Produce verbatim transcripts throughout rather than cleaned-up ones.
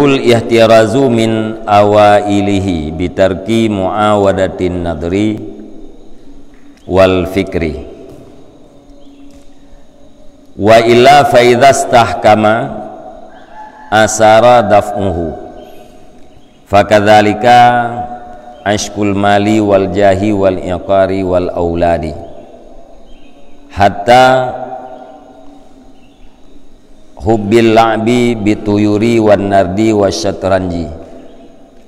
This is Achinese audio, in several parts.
Ihtirazu min awailihi bitarki muawadatin nadri wal fikri. Wa illa faidhastahkama asara daf'uhu. Fakadzalika ashkul mali wal jahi wal iqari wal auladi. Hatta hubbil la'bi bituyuri wan nardi wasyatranji.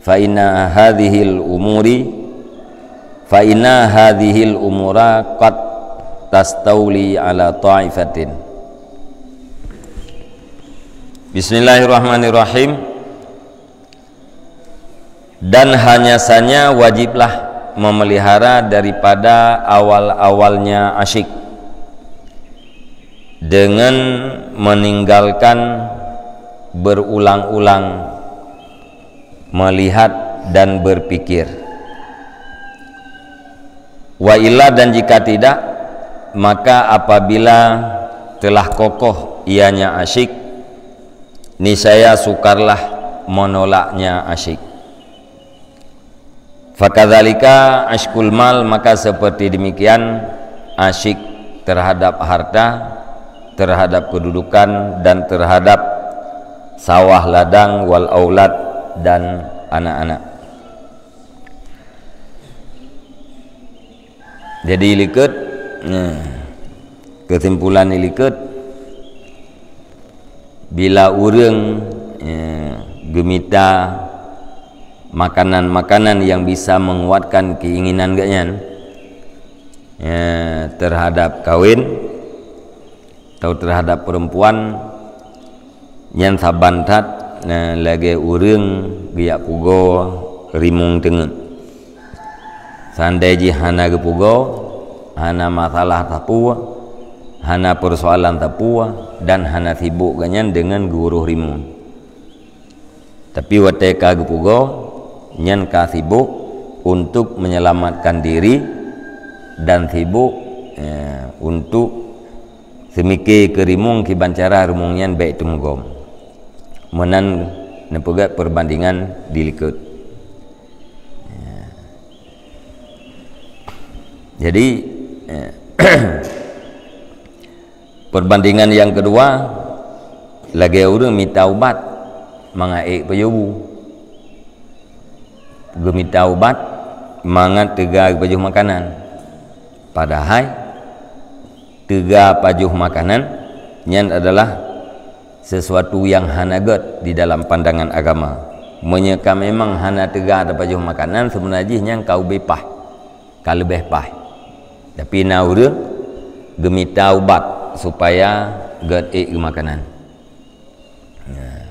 Fa inna hadhil umuri, fa inna hadhil umura qad tastauli ala ta'ifatin. Bismillahirrahmanirrahim. Dan hanya saja wajiblah memelihara daripada awal-awalnya asyik dengan meninggalkan berulang-ulang melihat dan berpikir. Wa illa, dan jika tidak, maka apabila telah kokoh ianya asyik, niscaya sukarlah menolaknya asyik. Fakadzalika ashkul mal, maka seperti demikian asyik terhadap harta, terhadap kedudukan, dan terhadap sawah ladang, wal aulad, dan anak-anak. Jadi likot, nah, kesimpulan likot, bila ureuëng, eh, geumita makanan-makanan yang bisa menguatkan keinginan geuhnyan, eh, terhadap kawin atau terhadap perempuan, nyan saban that, eh, lagée ureuëng geujak pugoe rimueng teungeut. Seandai jih hana geupugoe, hana masalah sapeue, hana persoalan sapeue, dan hana sibok geuhnyan deungon geuuroh rimueng. Tapi watée ka geupugoe, nyan ka sibok untuk menyelamatkan diri dan sibok, eh, untuk seumike keu rimueng kiban cara rimueng nyan bék teumugom. Meunan neupeugét perbandingan di likot. Jadi, eh, perbandingan yang kedua, lagée ureuëng mita ubat mangat ék pajoh bu. Geumita ubat mangat teuga pajoh makanan. Padahai teuga pajoh makanan nyan adalah sesuatu yang hana gét di dalam pandangan agama. Meunyoe ka memang hana teuga tapajoh makanan, seubeuna jih nyan ka ubé paih, ka leubeh paih. Tapi na ureuëng geumita ubat supaya gét ék geumakanan. Nah.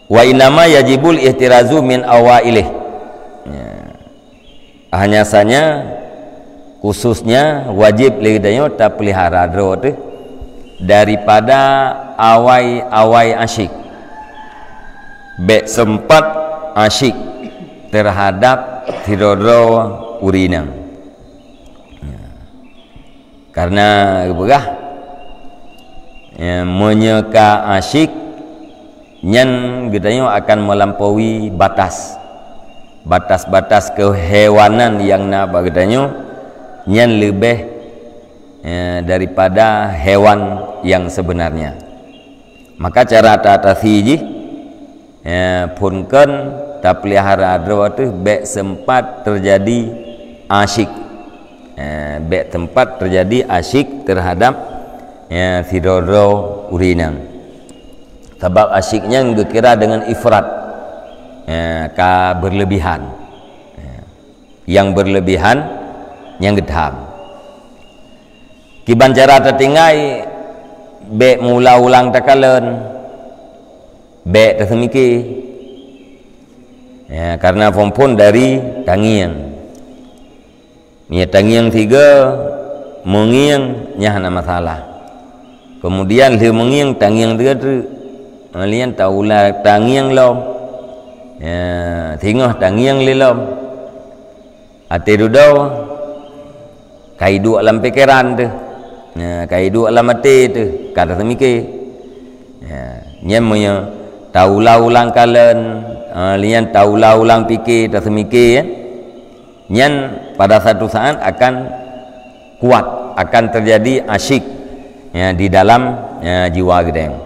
Wa innama yajibul ihtirazu min awailih. Ya. Hanya saja, khususnya wajib lé geutanyoe tapeulihara droe teuh daripada awai-awai asyik. Bék sempat asyik terhadap sidroe-droe ureuëng inong. Ya. Karena geupeugah, ya, meunyoe ka asyik, nyan geutanyoe akan melampaui batas. Batas-batas keuhewanan nyang na bak geutanyoe, nyan leubeh, ya, daripada hewan yang sebenarnya. Maka cara taatasi jih, ya, phon kon tapeulihara droe teuh bék sempat teujadi asyik. Ya, bék sempat teujadi asyik terhadap, ya, sidroe-droe ureuëng inong. Sabab asyik nyan geukira deungon ifrat, ya, ka berlebihan. Ya. Nyang berlebihan, nyang geutham. Kiban cara tatinggai, bék meuulang-ulang takalon, bék taseumike. Ya, karena phon-phon dari tangieng. Ya, tangieng sigoe meungieng, nyan hana masalah. Kemudian lheueh meungieng, tangieng sigoe treuk. Kemudian taula tangieng lom. Ya, singoh tangieng lé lom. Até dudoe, ka iduek lam pikeran teuh. Nah, ka iduek lam até teuh, ka taseumike. Ya, nyan meunyoe taulang-ulang kalon, ha, lé nyan taulang-ulang pike, taseumike, ya. Nyan pada satu saat akan kuat, akan terjadi asyik, ya, di dalam, ya, jiwa geutanyoe.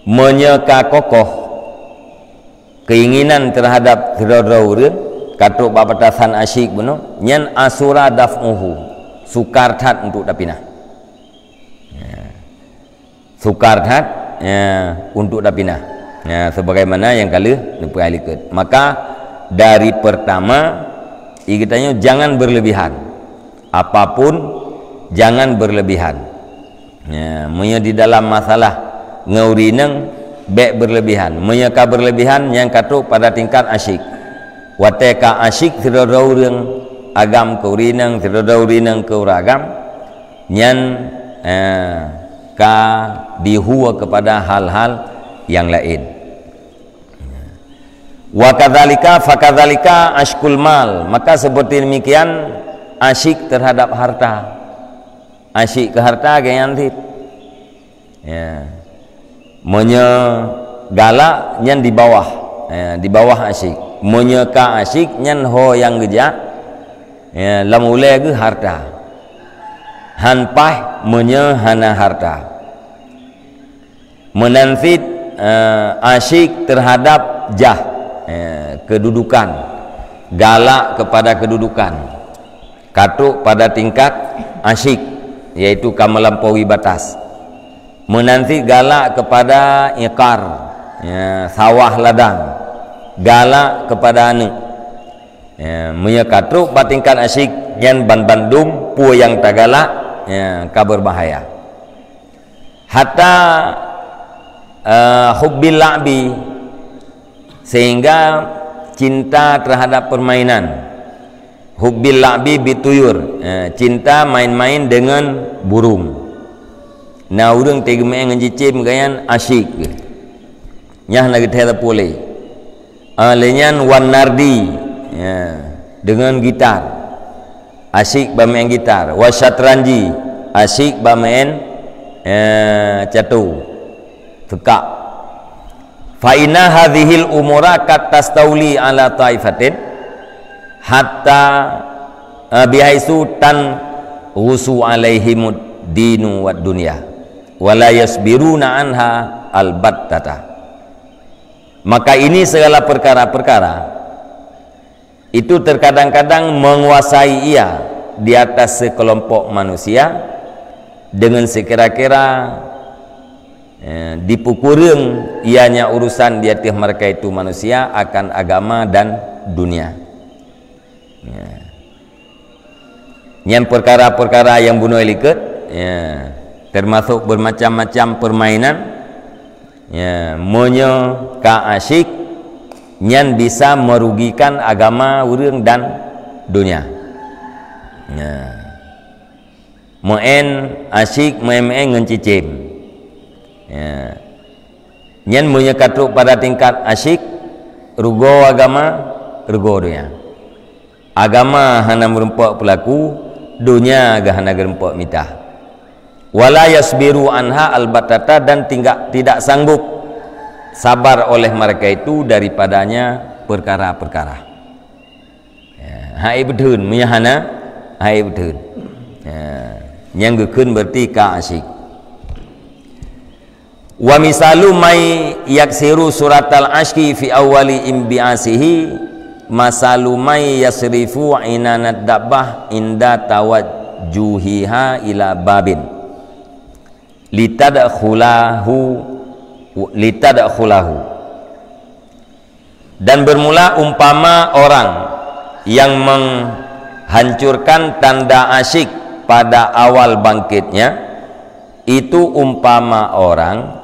Meunyoe ka kokoh keinginan terhadap sidroe-droe ureuëng, ka trok bak batasan asyik bunoe, nyan asura daf'uhu, sukar that untuk tapinah. Ya. Sukar that, ya, untuk tapinah. Ya, sebagaimana nyang ka lheueh neupeuhai likot. Maka dari pertama, i geutanyoe jangan berlebihan. Apapun jangan berlebihan. Ya, meunyoe di dalam masalah ngon ureuëng inong, bék berlebihan. Meunyoe ka berlebihan, nyan ka trok pada tingkat asyik. Watée ka asyik sidroe-droe ureuëng agam keu ureuëng inong, sidroe-droe ureuëng inong keu ureuëng agam, nyan, eh, ka dihue kepada hal-hal yang lain. Wa kadzalika, fa kadzalika asyikul mal, maka seperti demikian asyik terhadap harta. Asyik keu harta geuh nyan cit. Ya. Meunyoe galak, nyan di bawah. Ya, di bawah asyik. Meunyoe ka asyik, nyan ho nyang geujak, ya, lam ulée geuh harta. Han paih meunyoe hana harta. Meunan cit, eh, asyik terhadap jah, eh, kedudukan, galak kepada kedudukan, ka trok pada tingkat asyik, yaitu ka melampaui batas. Meunan cit galak kepada iqar, ya, sawah ladang, galak kepada aneuëk. Ya, meunyoe ka trok bak tingkat asyik, nyan ban-bandum peue nyang tagalak, ya, ka berbahaya. Hatta, eh, hubbil la'bi, sehingga cinta terhadap permainan. Hubbil la'bi bituyur, eh, cinta main-main dengan burung. Na ureuëng teugeumé ngon cicém geuh nyan asyik geuh. Nyan na geuthée tapulé. Ah, lé nyan wan nardi, ya, dengan gitar. Asyik bak main gitar. Wa syatranji, asyik bak main, eh, catur. Teuka. Fa inna hadzihil umura qad tastauli ala taifatin hatta, eh, bihaitsu tanghusu alaihimud dinu wad dunya. Wa la yasbiruna anha albattata. Maka ini segala perkara-perkara itu terkadang-kadang menguasai ia di atas sekelompok manusia dengan sekira-kira, eh, dipeukureueng ianya urusan di ateueh mereka itu manusia akan agama dan dunia. Ya. Nyan perkara-perkara nyang bunoe likot, ya, termasuk bermacam-macam permainan. Ya, meunyoe ka asyik, nyan bisa merugikan agama ureuëng dan donya. Ya. Meu'en asyik, meu'en-meu'en ngon cicém. Ya. Nyan meunyoe ka trok pada tingkat asyik, rugoe agama, rugoe donya. Agama hana meurumpok peulaku, donya geuh hana geurumpok mita. Wala yasbiru anha albatata, dan tingga-, tidak sanggup sabar oleh mereka itu daripadanya perkara-perkara. Ya, hai beutheun, meunyo hana, hai beutheun. Ya, nyang geukheun berarti ka asyik. Wa misalu may yaksiru suratal asyki fi awwali imbiasihi, masalu may yasrifu inanat dabbah inda tawajjuhiha ila babin. Litadkhulahu, litadkhulahu. Dan bermula umpama orang yang menghancurkan tanda asyik pada awal bangkitnya, itu umpama orang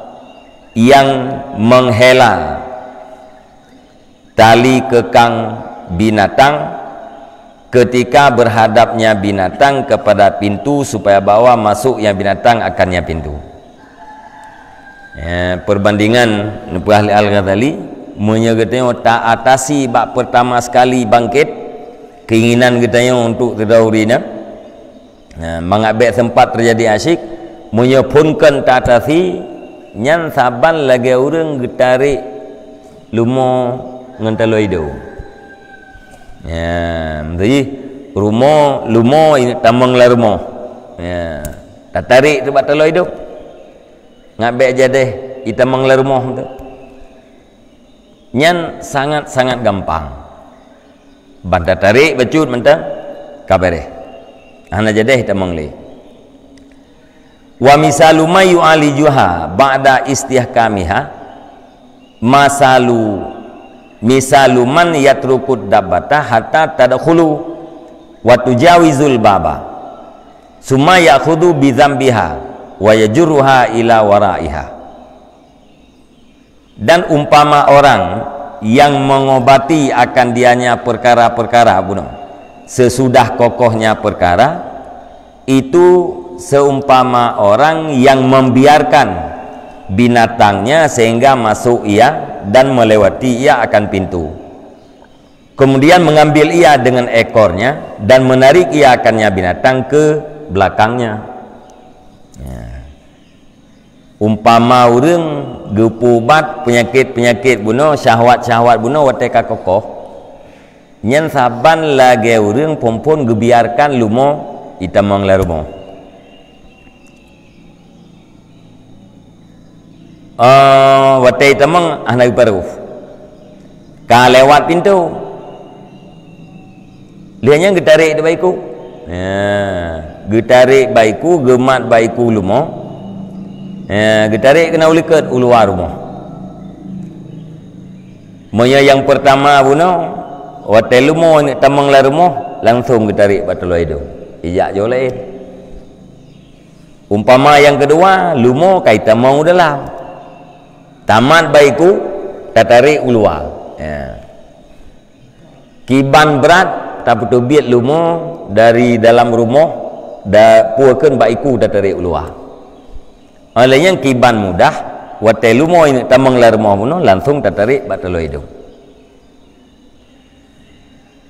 yang menghela tali kekang binatang ketika berhadapnya binatang kepada pintu supaya bawa masuknya binatang akannya pintu. Ya, perbandingan neupeugah lé Al-Ghazali, meunyoe geutanyoe ta-atasi bak pertama sekali bangkit keinginan geutanyoe untuk teudauri na, nah, mangat bék sempat terjadi asyik, meunyoe phon kon ta-atasi, Nyan saban lagée ureuëng geutarek lumo ngon taloe idong. Ya, meusti rumo, lumo tamong lam rumoh. Ya, tatarek teuk bak taloe idong. Ngat bék jadeh itamong lam rumoh tu. Nyan sangat-sangat gampang. Ban tatarek bacut mantong ka beres. Hana jadeh itamong lé. Wa misalu ma yu'alijuha ba'da istihkamiha, masalu, misalu man yatrukud dabbata hatta tadkhulu wa tujawizul baba, summa ya'khudhu bi dzambiha wa yajurruha ila waraiha. Dan umpama orang yang mengobati akan dianya perkara-perkara bunoe, sesudah kokohnya perkara, itu seumpama orang yang membiarkan binatangnya sehingga masuk ia dan melewati ia akan pintu. Kemudian mengambil ia dengan ekornya dan menarik ia akannya binatang ke belakangnya. Ya. Umpama ureuëng geupeuubat peunyakét-peunyakét bunoe, syahwat-syahwat bunoe watée ka kokoh, nyan saban lagée ureuëng phon-phon geubiarkan lumo itamong lam rumoh. Oh, watée itamong hana geuparoh. Ka lewat pintu. Lheueh nyan geutarek di bak iku. Ya, geutarek bak iku, geumat bak iku lumo. Ya, geutarek keunoe u likot u luwa rumoh. Meunyoe nyang peurtama bunoe, watée lumo tamong lam rumoh, langsong geutarek bak taloe idong. Ijak jih laén. Umpama nyang keudua, lumo ka itamong u dalam. Tamat bak iku, tatarek u luwa. Ya. Kiban brat tapeuteubiet lumo dari dalam rumoh, da pukeun bak iku tatarek u luwa. Óh lheueh nyan kiban mudah, watée lumo tamong lam rumoh bunoe langsong tatarek bak taloe idong.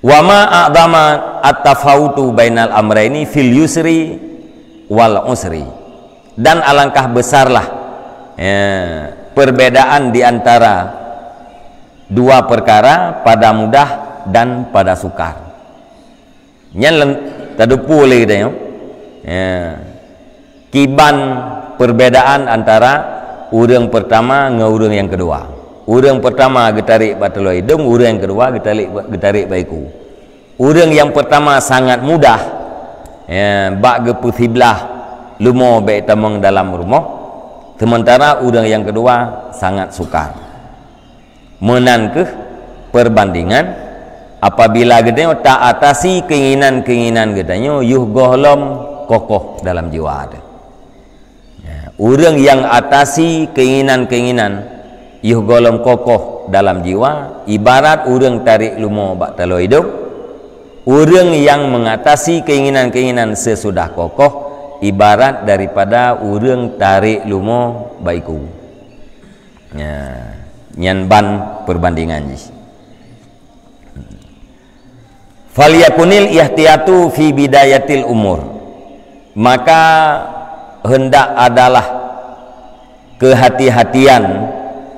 Wa ma a'zama at-tafawutu bainal amraini fil yusri wal usri. Dan alangkah besarlah, ya, perbedaan di antara dua perkara pada mudah dan pada sukar. Nyan lem-, tadepu lé geutanyoe. Ya. Kiban perbedaan antara ureuëng pertama ngon ureuëng nyang keudua. Ureuëng pertama geutarek bak taloe idong, ureuëng nyang keudua geutarek, geutarek bak iku. Ureuëng nyang pertama sangat mudah, ya, bak geupeusiblah lumo bék tamong dalam rumoh, sementara ureuëng nyang keudua sangat sukar. Meunan kheueh perbandingan, apabila geutanyoe ta atasi keinginan-keinginan geutanyoe yoh gohlom kokoh dalam jiwa teuh. Ya, ureuëng nyang atasi keinginan-keinginan yoh gohlom kokoh dalam jiwa, ibarat ureuëng tarek lumo bak taloe idong. Ureuëng nyang mengatasi keinginan-keinginan sesudah kokoh, ibarat daripada ureuëng tarek lumo bak iku. Ya, nyan ban perbandingan jih. Falyakunil ihtiyatu fi bidayatil umur. Maka hendak adalah kehati-hatian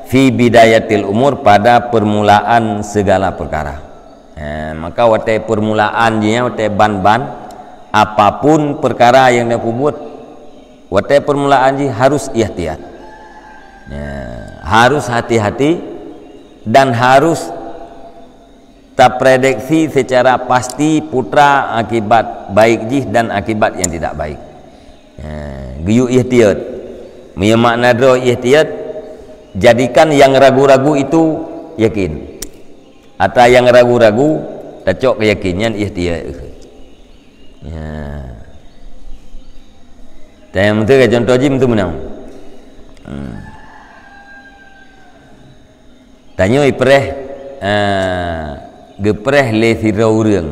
fi bidayatil umur, pada permulaan segala perkara. Eh, maka watée permulaan jih nyan, watée ban-ban, apapun perkara nyang neupeubeuet, watée permulaan jih harus ihtiyat. Ya, harus hati-hati dan harus taprediksi secara pasti putra akibat baik jih dan akibat yang tidak baik. Ha, geuyue ihtiyat. Meunyoe makna droe ihtiyat, jadikan yang ragu-ragu itu yakin. Ata yang ragu-ragu, tacok keu yakin, nyan ihtiyat. Ya. Dan yang beutôi, contoh jih beutôi meunan. Hmm. Tanyoe ipreh, eh, geupreh lé sidroe ureuëng,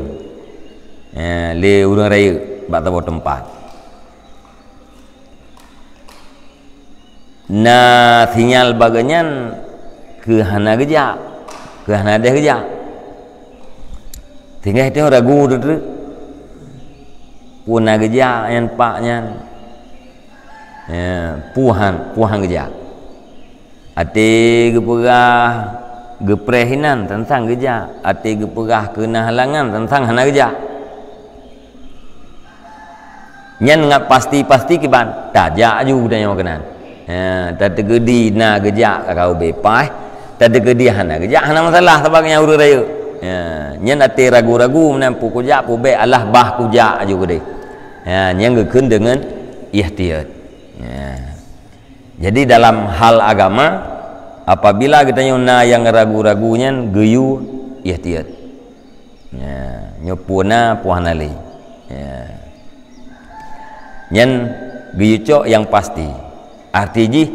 eh, lé ureuëng rayeuk bak saboh teumpat. Na sinyal bak geuhnyan keu hana geujak, keu hana deh geujak. Sehingga tanyoe ragu treuk-treuk. Peue na geujak nyan pak nyan. Ya, peue han, peue han geujak. Até geupeugah geupreh inan, teuntang geujak. Até geupeugah keunan halangan, teuntang hana geujak. Nyan ngat pasti-pasti kiban, tajak aju geutanyoe keunan. Ha, tateukeudi na geujak ka ubé paih, tateukeudi hana geujak, hana masalah, sabab nyan ureuëng rayeuk. Ha, nyan até ragu-ragu meunan peue kujak, peue bék, alah bah kujak aju keudeh. Ha, nyan geukheun deungon ihtiyat. Ha. Jadi dalam hal agama, apabila geutanyoe na nyang ragu-ragu nyan geuyue ihtiyat. Ya, nyoe peue na, peue hana lé. Ya. Nyan geuyue cok nyang pasti. Arti jih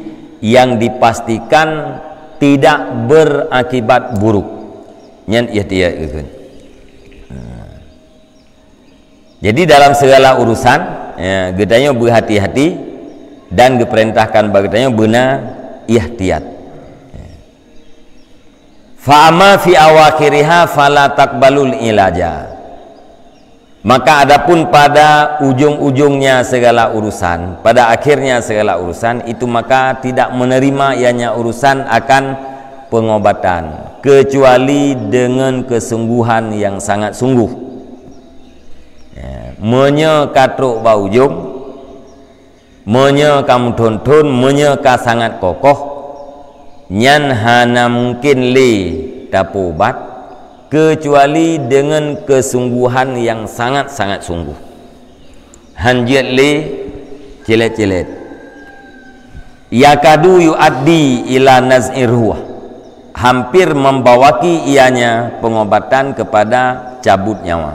yang dipastikan tidak berakibat buruk. Nyan ihtiyat geukheun. Hmm. Jadi dalam segala urusan, ya, geutanyoe beuhati-hati dan geupeurintahkan bak geutanyoe beuna ihtiyat. Fa amma fi awakhiriha fala taqbalul ilaja. Maka adapun pada ujung-ujungnya segala urusan, pada akhirnya segala urusan, itu maka tidak menerima ianya urusan akan pengobatan, kecuali dengan kesungguhan yang sangat sungguh. Ya, meunyoe ka trok bak ujong, meunyoe ka meuthon-thon, meunyoe ka sangat kokoh, nyan hana mungken lé tapeuubat, kecuali dengan kesungguhan yang sangat-sangat sungguh. Han jeuet lé cilet-cilet. Yakadu yuaddi ila naz'ir ruh. Hampir membawaki ianya pengobatan kepada cabut nyawa.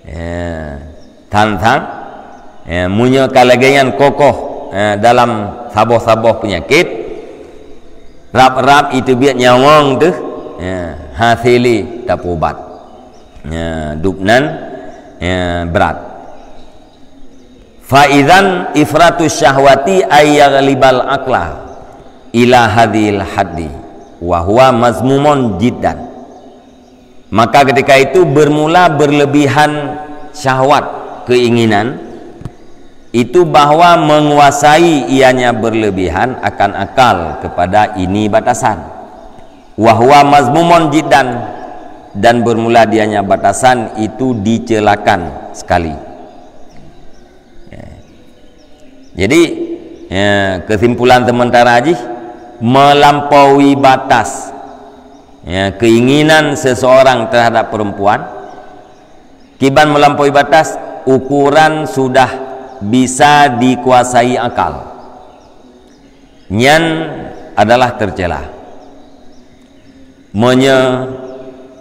Ya, than-than. Ya, meunyoe ka lagée nyan kokoh, ya, dalam saboh-saboh peunyakét, rab-rab iteubiet nyawöng teuh, ya, hasé lé tapeuubat. Ya, dubnan, ya, brat. Fa idzan ifratu syahwati ay yaghlibal aqla ila hadzal haddi wa huwa mazmumun jiddan. Maka ketika itu bermula berlebihan syahwat, keinginan, itu bahwa menguasai ianya berlebihan akan akal kepada ini batasan. Wa huwa mazmumun jiddan, dan bermula dianya batasan itu dicelakan sekali. Ya. Jadi, ya, kesimpulan sementara jih, melampaui batas, ya, keinginan seseorang terhadap perempuan, kiban melampaui batas, ukuran sudah bisa dikuasai akal. Nyan adalah tercela. Meunyoe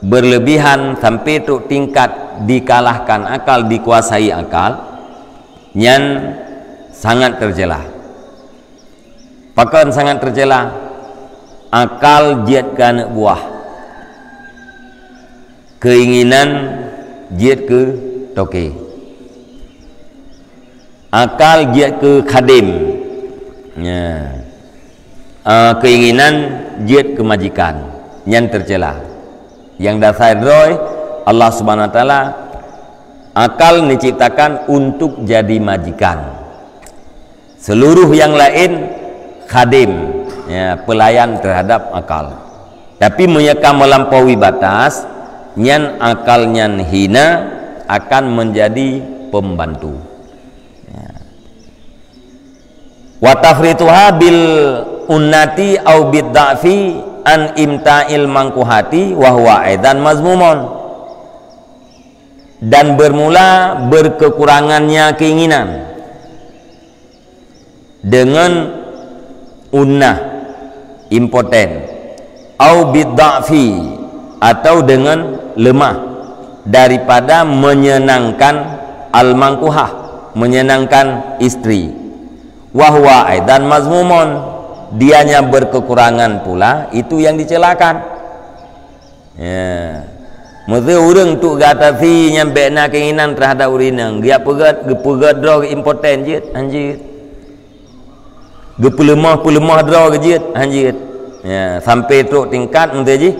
berlebihan sampai trok tingkat dikalahkan akal, dikuasai akal, nyan sangat tercela. Pakon sangat tercela? Akal jeuet keu aneuëk buah, keinginan jeuet keu toke. Akal jeuet keu khadem. Ya. Ah, keinginan jeuet keu majikan. Nyan tercela. Nyang dasai droe, Allah Subhanahu Wa Taala, akal diciptakan untuk jadi majikan. Seluruh yang lain khadem, ya, pelayan terhadap akal. Tapi meunyoe ka melampaui batas, nyan akal nyan hina akan menjadi pembantu. Ya. Wa tafrituha bil unnati au bid dha'fi an imta'il mangkuhati wa huwa aidan mazmumun. Dan bermula berkekurangannya keinginan dengan unnah, impoten, au bid dha'fi, atau dengan lemah daripada menyenangkan al-mangkuhah, menyenangkan istri. Wa huwa aidan mazmumun, dianya berkekurangan pula, itu yang dicelakan. Ya. Meusé ureuëng tu gata si nyang bék na keinginan terhadap ureuëng inong, geujak peugét, geupeugét droe impoten jeuet, hanjeuet. Geupeuleumah-peuleumah droe jeuet, hanjeuet. Ya, sampai trok tingkat meusé jih,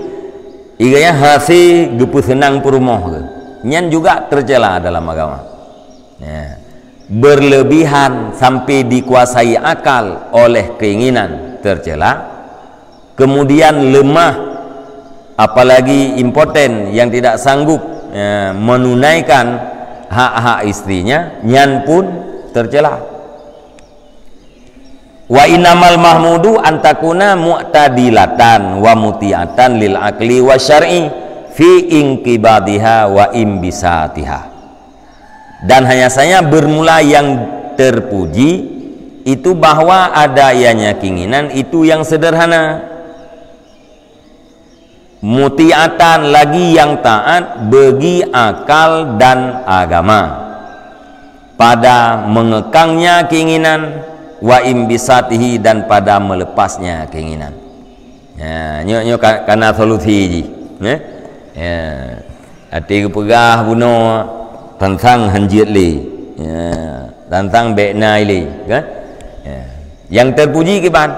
iga nyan hase geupeuseunang peurumoh geuh. Nyan juga tercela dalam agama. Ya. Berlebihan sampai dikuasai akal oleh keinginan tercela. kemudian lemah, apalagi impoten yang tidak sanggup, ya, menunaikan hak-hak istrinya, nyan pun tercela. Wa innamal mahmudu antakuna mu'tadilatan wa muti'atan lil aqli wa syar'i fi inqibadiha wa imbisatiha. Dan hanya saja bermula yang terpuji itu bahwa ada ianya keinginan itu yang sederhana. Muti'atan lagi yang taat bagi akal dan agama pada mengekangnya keinginan, wa imbisatihi, dan pada melepasnya keinginan. Ya, nyoe, nyoe ka-, kana solusi jih, eh? Ya. Até geupeugah bunoe tantang hanjeuet lé. Ya, tantang bék na ilé, kan? Ya. Yang terpuji kiban?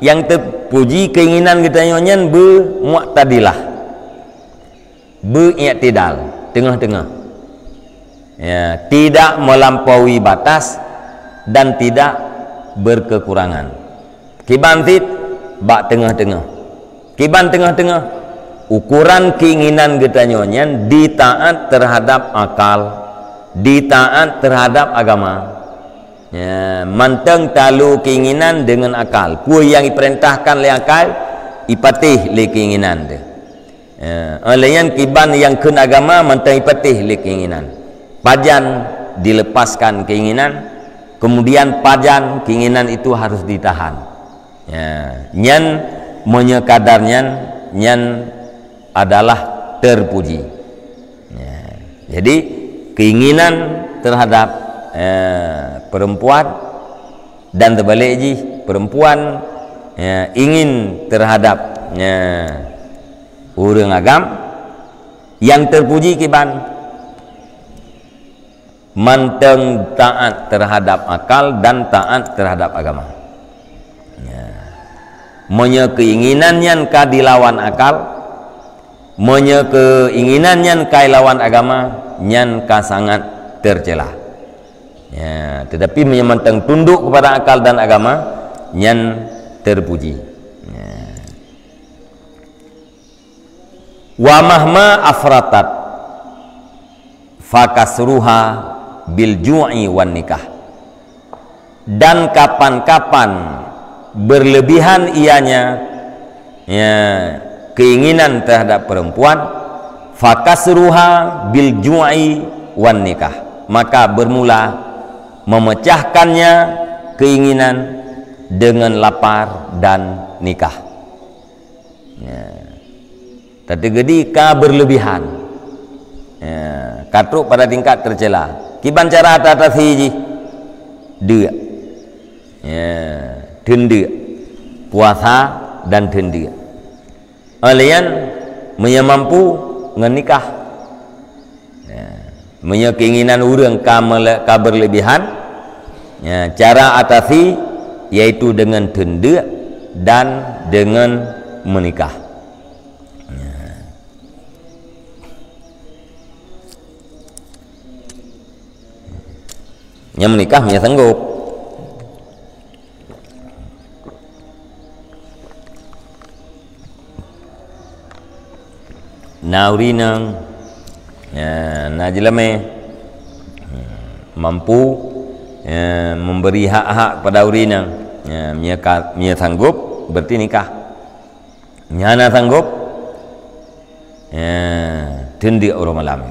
Yang terpuji keinginan geutanyoe nyan beu mu'tadilah. Beu i'tidal, teungoh-teungoh. Ya, tidak melampaui batas dan tidak berkekurangan. Kiban cit bak teungoh-teungoh. Kiban teungoh-teungoh. Ukuran keinginan geutanyoe nyan ditaat terhadap akal, ditaat terhadap agama. Ya, mantong talu keinginan dengan akal. Peue nyang diperintahkan lé akal, ipatéh lé keinginan teuh. Ya, oleh nyan kiban nyang kheun agama mantong ipatéh lé keinginan. Pajan dilepaskan keinginan, kemudian pajan keinginan itu harus ditahan. Ya, nyan meunyoe kadar nyan, nyan adalah terpuji. Ya, jadi keinginan terhadap, ya, perempuan dan terbalik jih, perempuan, ya, ingin terhadap, ya, ureuëng agam, yang terpuji kiban mantong taat terhadap akal dan taat terhadap agama. Ya. Meunyoe keinginan nyan ka dilawan akal, meunyoe keinginan nyan ka dilawan agama, nyan ka sangat tercela. Ya, tetapi meunyoe mantong tunduk kepada akal dan agama, nyan terpuji. Ya. Wa mahma afratat fakasruha bil ju'i wan nikah. Dan kapan-kapan berlebihan ianya, ya, keinginan terhadap perempuan, fakasruha bil ju'i wan nikah, maka bermula memecahkannya keinginan dengan lapar dan nikah. Ya. Tateugedi ka berlebihan. Ya, ka trok pada tingkat tercela. Kiban cara tatasi jih? Deuk. Ya, theun deuk. Puasa dan theun deuk. Alaian meunyoe mampu ngon nikah. Ya. Meunyoe keinginan ureuëng ka mele-, ka berlebihan, ya, cara atasi yaitu dengan theun deuk dan dengan menikah. Ya. Nyang menikah meunyoe sanggup. Na ureuëng inong, ya, na jeulamé, hmm, mampu, ya, memberi hak-hak kepada ureuëng inong. Ya, meunyoe ka, meunyoe sanggup, berarti nikah. Nyan na sanggup, ya, theun deuk uroe malam.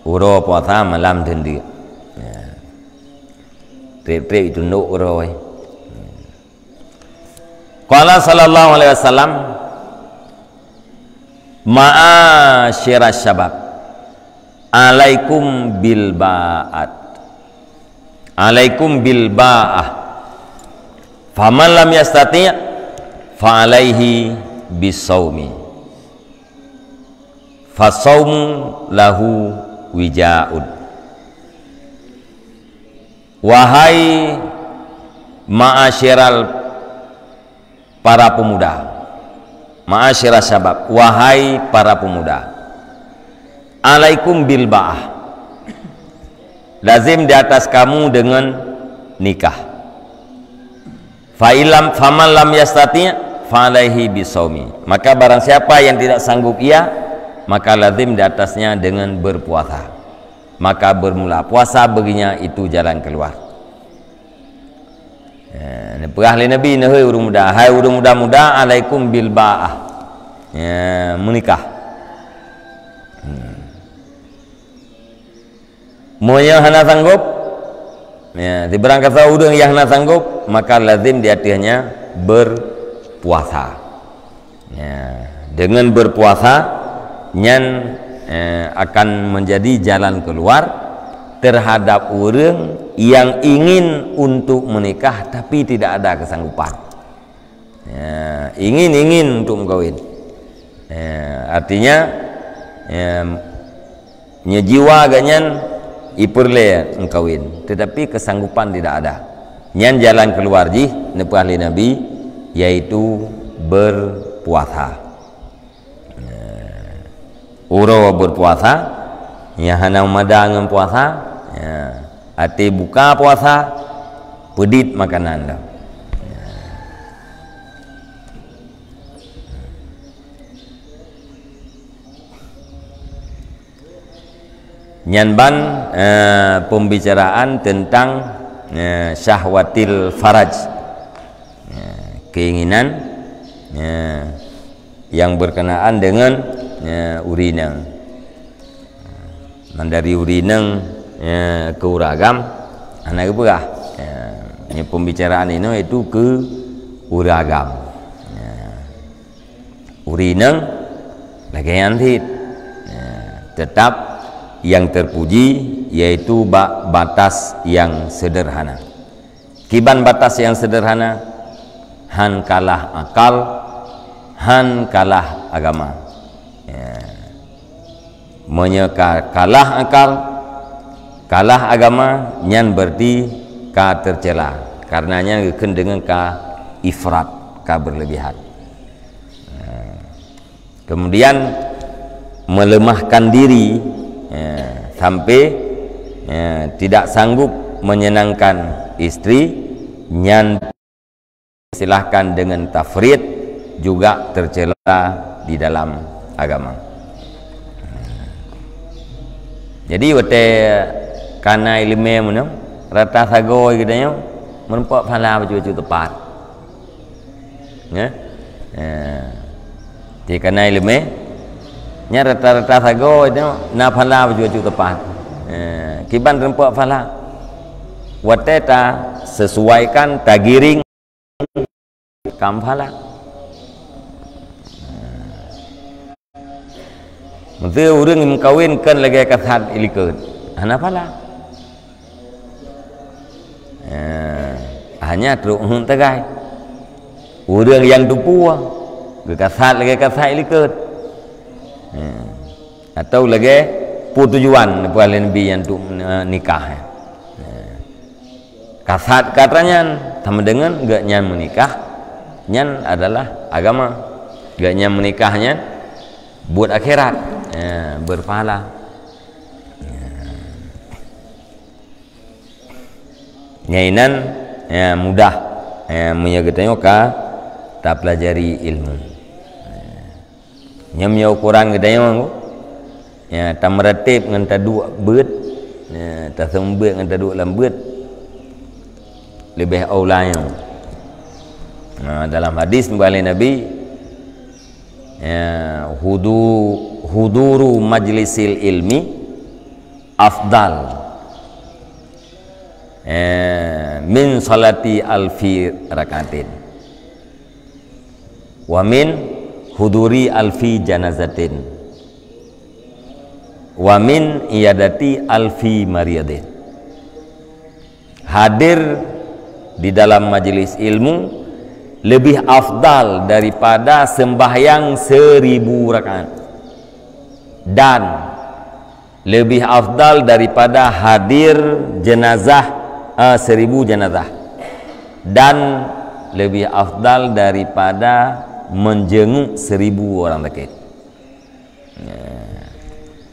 Uroe puasa malam theun deuk. Ya. Treb-treb itu nuk uroe. Qala sallallahu alaihi wasallam, "Ma'asyiras syabab, alaikum bil ba'at. Alaikum bil ba'ah. Faman lam yastati', fa alaihi bisaumi. Fasaumu lahu wija'un." Wahai ma'asyiral para pemuda, ma'asyiras syabab, wahai para pemuda, alaikum bil ba'ah, lazim di atas kamu dengan nikah. Fa ilam, faman lam yastati', Fa'alaihi bisaumi. Maka barang siapa yang tidak sanggup ia, maka lazim di atasnya dengan berpuasa. Maka bermula puasa baginya itu jalan keluar. Ya, neupeugah lé Nabi, "Neuhôi ureuëng muda, hai ureuëng muda-muda, alaikum bil ba'ah." Ya, menikah. Hmm. Meunyoe hana sanggup, ya, sibarang kata ureuëng yang hana sanggup, maka lazim di atasnya berpuasa. Ya, dengan berpuasa, nyan, eh, akan menjadi jalan keluar terhadap ureuëng yang ingin untuk menikah tapi tidak ada kesanggupan. Ya, ingin-ingin untuk mengkawin. Ya, artinya, ya, nyejiwa gobnyan ipeureulée mengkawin, tetapi kesanggupan tidak ada. Nyan jalan keluar jih neupeugah lé Nabi, yaitu berpuasa. Ya. Uroe berpuasa, nyang hana meumada ngon puasa, ya. Até buka puasa, peudit makanan dah. Ya. Nyan ban, eh, pembicaraan tentang, eh, syahwatil faraj. Eh, keinginan, eh, yang berkenaan dengan, eh, ureuëng inong. Mandari ureuëng inong, eh, keu ureuëng agam, hana geupeugah. Eh, nyan pembicaraan inoe itu keu ureuëng agam. Eh. Ureuëng inong lagée nyan cit. Ya, tetap yang terpuji yaitu bak batas yang sederhana. Kiban batas yang sederhana, han kalah akal, han kalah agama. Ya. Meunyoe ka kalah akal, kalah agama, nyan berarti ka tercela. Karena nyan geukheun deungon ka ifrat, ka berlebihan. Nah, kemudian melemahkan diri, ya, sampai, ya, tidak sanggup menyenangkan istri, nyan silahkan dengan tafrit juga tercela di dalam agama. Jadi watée kana iéleumé meunoe, rata sagoe geutanyoe meureumpok pahala bacut-bacut tepat. Ya. Ya. Di kana iéleumé, nya rata-rata sagoe nyoe na pahala bacut-bacut tepat. Ya. Kiban reumpok pahala. Watée ta sesuaikan, ta giring kam pahala. Meuseu ureuëng meukawen kon lagée kasat ilikot, hana pahala. Eh, hanya trok heueng tagai. Ureuëng nyang tupue geukasat lagée kasat ilikot. Eh, atau lagée peue tujuan neupeugah lé Nabi nyang tu, eh, nikah, eh. Kasat kata nyan sama dengan geuh nyan meunikah, nyan adalah agama. Geuh nyan meunikah nyan buet akhirat, eh, berpahala. Nyan inan, ya, mudah, ya, meunyoe geutanyoe ka tapelajari ilmu. Nyan meunyoe ukuran geutanyoe, ya, tameuratéb ngon taduek beuet, ya, taseumeubeuet ngon taduek lam beuet, leubeh aula nyoe. Nah, dalam hadis neupeugah lé Nabi, ya, hudu-, huduru majlisil ilmi afdal, eh, min salati alfi rakaatin, wa min huduri alfi janazatin, wa min iyadati alfi maridin. Hadir di dalam majelis ilmu lebih afdal daripada sembahyang seribu rakaat, dan lebih afdal daripada hadir jenazah, eh, seribu jenazah, dan lebih afdal daripada menjenguk seribu orang sakit. Ya.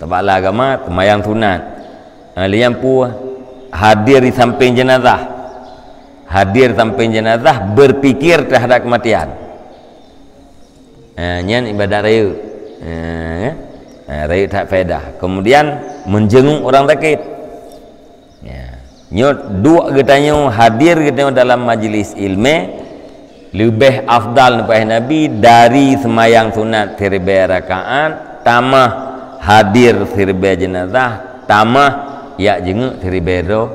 Tabaklah agama, seumayang sunat. Ha, lheuh nyan peue, hadir di samping jenazah. Hadir samping jenazah, berpikir terhadap kematian. Ha, nyan ibadat rayeuk. Ha, kan? Ha, rayeuk that faedah. Kemudian, menjenguk orang sakit. Ya. Nyoe duek geutanyoe hadir geutanyoe dalam majlis ilmu leubeh afdal neupaih Nabi dari seumayang sunat siribée rakaat, tamah hadir siribée jenazah, tamah jak jenguk siribée droe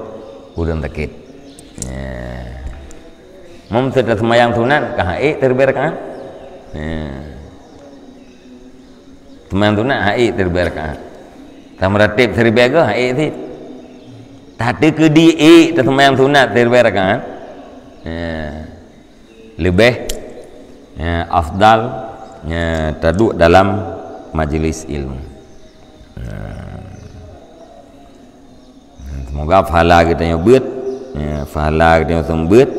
ureuëng sakét. Ya. Mum seumayang sunat ka han ék siribée rakaat. Ya. Seumayang sunat han ék siribée rakaat. Tameuratéb siribée goe han ék cit. Tateukeudi ék taseumayang sunat siribée rakaat. Ya. Leubeh, ya, afdal, ya, taduek dalam majlis ilmu. Ya. Semoga pahala geutanyoe beuet, ya, pahala geutanyoe seumeubeuet,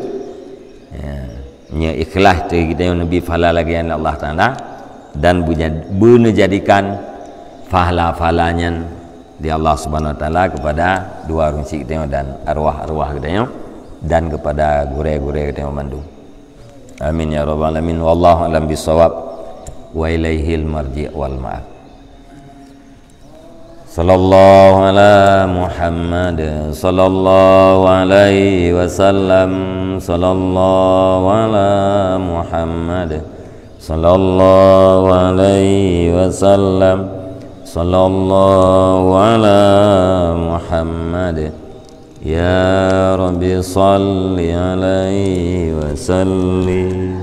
ya, nyoe ikhlas teuh geutanyoe neubi pahala lagée nyan Allah Taala, dan beunya-, beuneujadikan pahala-pahala nyan di Allah Subhanahu Wa Taala kepada dua ureuëng syik geutanyoe dan arwah-arwah geutanyoe dan kepada gurée-gurée geutanyoe mandum. Amin ya rabbal alamin. Wallahu a'lam bissawab. Wa ilaihil marji' wal ma'ab. Sallallahu ala Muhammad, sallallahu alaihi wasallam, sallallahu ala Muhammad, sallallahu alaihi wasallam, sallallahu ala Muhammad. Ya Rabbi salli alaihi wasallim.